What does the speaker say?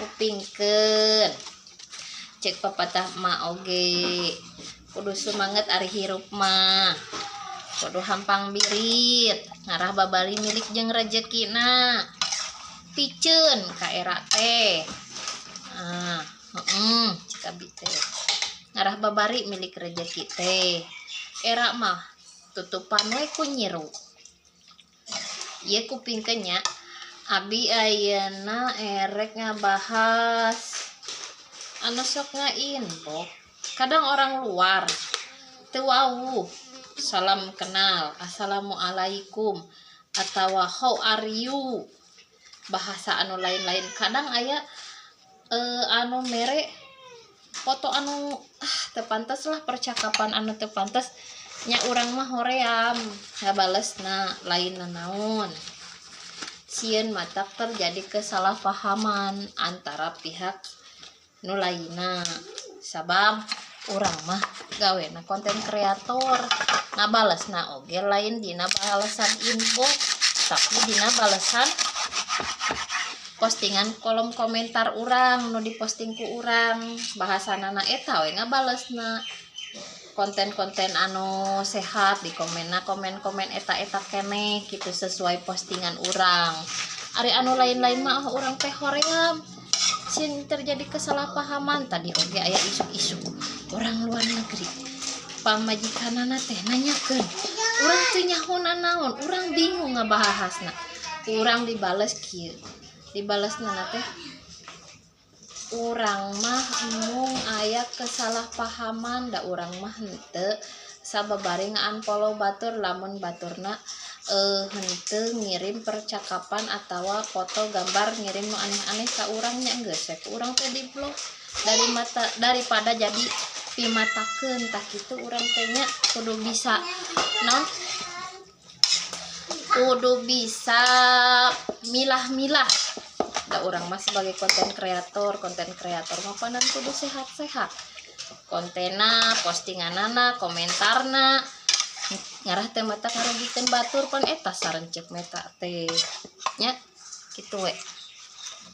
Kupingkeun cek papatah ma oge, kudu semangat ari hirup mah, kudu hampang birit ngarah babali milik jeung rejekina. Piceun ka era teh, ah heeh, cek abi teh ngarah babari milik rejeki teh. Era mah tutupan we ku nyiru. Ieu kupingkeun nya, abi ayeuna erek ngabahas anu sok ngainbox. Kadang orang luar teu wawuh salam kenal, assalamualaikum, atau how are you, bahasa anu lain-lain. Kadang aya anu mere foto anu ah teu pantes lah, percakapan anu teu pantes nya. Urang mah hoream ngabalesna, lain naon, sieun matak terjadi kesalahpahaman antara pihak nu lainna, sabab urang mah gawena konten kreator. Ngabalesna oge lain dina balesan inbox, tapi dina balesan postingan kolom komentar urang nu diposting ku urang. Bahasanana eta we ngabalesna. Konten-konten anu sehat di komenna komen-komen eta-eta keneh gitu, sesuai postingan urang. Ari anu lain-lain mah, oh, urang teh hoream sieun terjadi kesalahpahaman. Tadi oge aya isu-isu orang luar negeri, pamajikanana teh nanyakeun, urang teu nyaho naon, urang bingung ngabahasna. Urang dibales kieu, dibalesna teh urang mah embung aya kesalahpahaman, da urang mah henteu sababari nga-unfollow batur lamun baturna henteu ngirim percakapan atawa foto gambar, ngirim nu aneh-aneh ka urang nya, geus we ku urang teh diblok dari mata daripada jadi pimatakeun. Tah kitu urang teh nya, kudu bisa naon, kudu bisa milah-milah, da urang mah sebagai konten kreator. Konten kreator mah panan kudu sehat-sehat kontenna, postinganana, komentarna, ngarah teh matak ngarugikeun batur. Pan eta sarencep meta teh nya, kitu we.